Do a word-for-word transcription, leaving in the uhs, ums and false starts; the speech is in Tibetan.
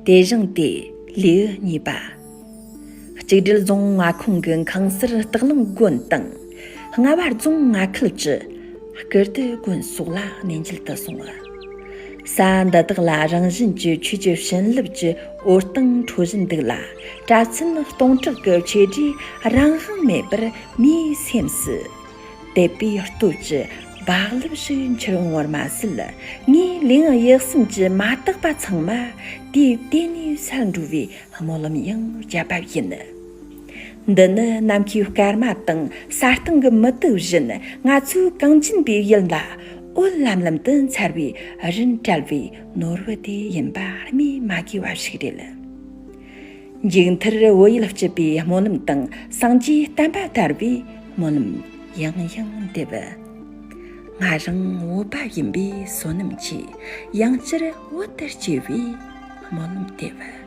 དེ་བཞིན་ཏེ། ལེའུ་གཉིས་པ། གཅིག་སྒྲིལ་རྫོང་མངའ་ཁོངས་ཀྱི་ཁང་གསར་སྟག་ལུང་དགོན་དང་། རྔ་བ་རྫོང་མངའ་ཁུལ་གྱི་ཀིརྟི་དགོན་སོགས་ལ་གནས་མཇལ་དུ་སོང་བ། ས་འདི་དག་ལ་རང་བཞིན་གྱི་ཆོས་ཀྱི་བྱིན་རླབས་ཀྱི་འོད་སྟོང་འཕྲོ་བཞིན་འདུག་ལ། གྲྭ་བཙུན་སྟོང་ཕྲག་གི་ཆོས་སྒྲས་རང་དབང་མེད་པར་མིའི་སེམས་སུ་དད་པའི་སྟོབས་ཀྱི་རྦ་རླབས་ཤིག་འཕྱུར་འོང་བར་མ་ཟད། ངའི་ལུས་ངག་ཡིད་གསུམ་གྱི་མ་དག་པ་ཚང་མ་དུས་དེ་ནས་སེལ་འགྲོ་བའི་སྨོན་ལམ་ཡང་བརྒྱབ་པ་ཡིན། འདི་ནི་ནམ་མཁའི་སྐར་མ་དང་ས་སྟེང་གི་མུ་ཏིག་བཞིན། ང་ཚོའི་གངས་ཅན་པའི་ཡུལ་ལ་འོད་ལམ་ལམ་དུ་འཚེར་བའི་རིན་བྲལ་བའི་ནོར་བུ་དེ་ཡིན་པ་སྨོས་མ་དགོས་པ་ཞིག་རེད། མཇུག་མཐར་བོད་ཡུལ་སྤྱི་པའི་སྨོན་ལམ་དང་སངས་རྒྱས་བསྟན་པ་དར་བའི་སྨོན་ལམ་ཡང་ཡང་འདེབས། ང་རང་བོད་པ་ཡིན་པའི་བསོད་ནམས་ཀྱིས་ཡང་བསྐྱར་བོད་དུ་སྐྱེ་བའི་སྨོན་ལམ་འདེབས།